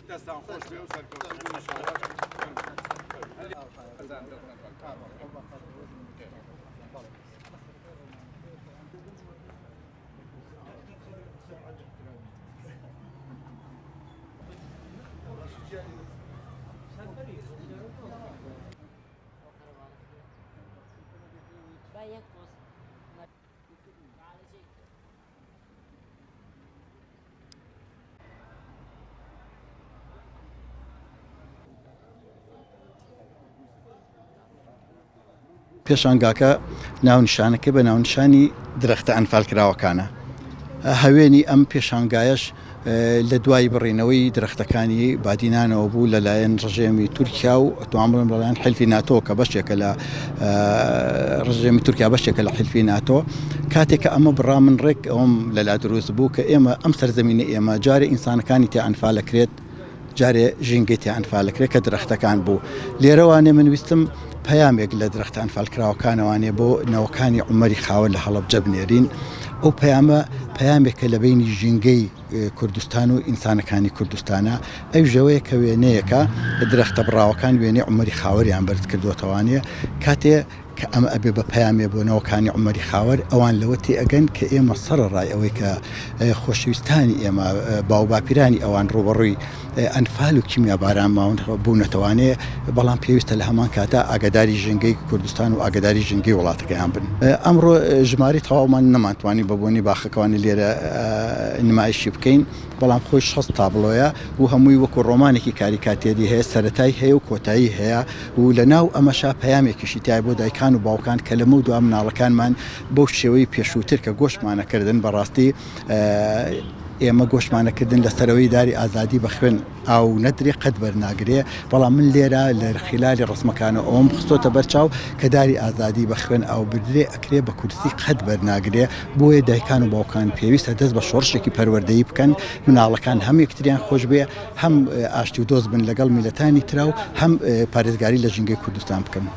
دەستان خۆش بێ و سەرکەوتوو بن ئینشاڵڵا. پێشانگاکە ناونیشانەکەی بە ناونیشانی درەختە ئەنفالکراوەکانە. هەوێنی ئەم پێشانگایەش لە دوای بڕینەوەی درەختەکانی بادینانەوە بوو لەلایەن ڕژێمی تورکیا و ئەتوان بڵێم لەلایەن حلفی ناتۆ کە بەشێکە لە ڕژێمی تورکیا بەشێکە لە حلفی ناتۆ کاتێک کە ئەمە بڕا من ڕێک ئەوم لەلا دروست بوو کە ئێمە ئەم سەرزەمینە ئێمە جارێ ئینسانەکانی تیا ئەنفالەکرێت جارێ ژینگەی تیا ئەنفالەکرێت کە درەختەکان بوو لێرەوانێ من ویستم پەیامێک لە درەختە ئەنفالکراوەکانەوانێ بۆ نەوەکانی عومەری خاوەر لە هەڵەبجە بنێرین ئەو پەیامە پەیامێکە لە بینی ژینگەی کوردستان و ئینسانەکانی کوردستانە ئەویش ئەوەیە کە وێنەیەکە درەختە بڕاوەکان وێنەی عومەری خاوەریان بەرز کردووەتەوانێ کاتێ کە ئەمە ئەبێ بە پەیامێ بۆ نەوەکانی عومەری خاوەر، ئەوان لەوە تێئەگەن کە ئێمە سەڕەڕای ئەوەی کە خۆشەویستانی ئێمە، باوباپیرانی ئەوان ڕووبەڕووی ئەنفال و کیمیاباران ماون بوونەتەوانێ، بەڵام پێویستە لە هەمان کاتا ئاگاداری ژینگەی کوردستان و ئاگاداری ژینگەی وڵاتەکەیان بن. ئەمڕۆ ژمارەی تەواومان نەمانتوانی بە بۆنەی باخەکەوانی لێرە نمایشی بکەین. بەڵام خۆی 60 تابڵۆیە و هەمووی وەکو ڕۆمانێکی کاریکاتێری هەیە، سەرەتای هەیە و کۆتایی هەیە و لە ناو ئەمەشا پەیامێکیشی تیایە بۆ دایکان و باوکان کە لەمەودوا مناڵەکانمان بەو شێوەی پێشووتر کە گۆشتمان ئەکردن بەڕاستی ئێمە گۆشتمان ئەکردن لە سەرەوەی داری ئازادی بە خوێن ئاو نەدرێ قەت بەرناگرێ بەڵام من لێرە لە خیلالی ڕەسمەکانەوە ئەوەم خستۆتە بەر چاو کە داری ئازادی بە خوێن ئاو بدرێ ئەکرێ بە کورسی قەت بەرناگرێ بۆیە دایکان و باوکان پێویستە دەست بە شۆڕشێکی پەروەردەیی بکەن مناڵەکان هەم یەکتریان خۆش بێ هەم ئاشتی و دۆست بن لەگەڵ میلەتانی ترا و هەم پارێزگاری لە ژینگەی کوردستان بکەن.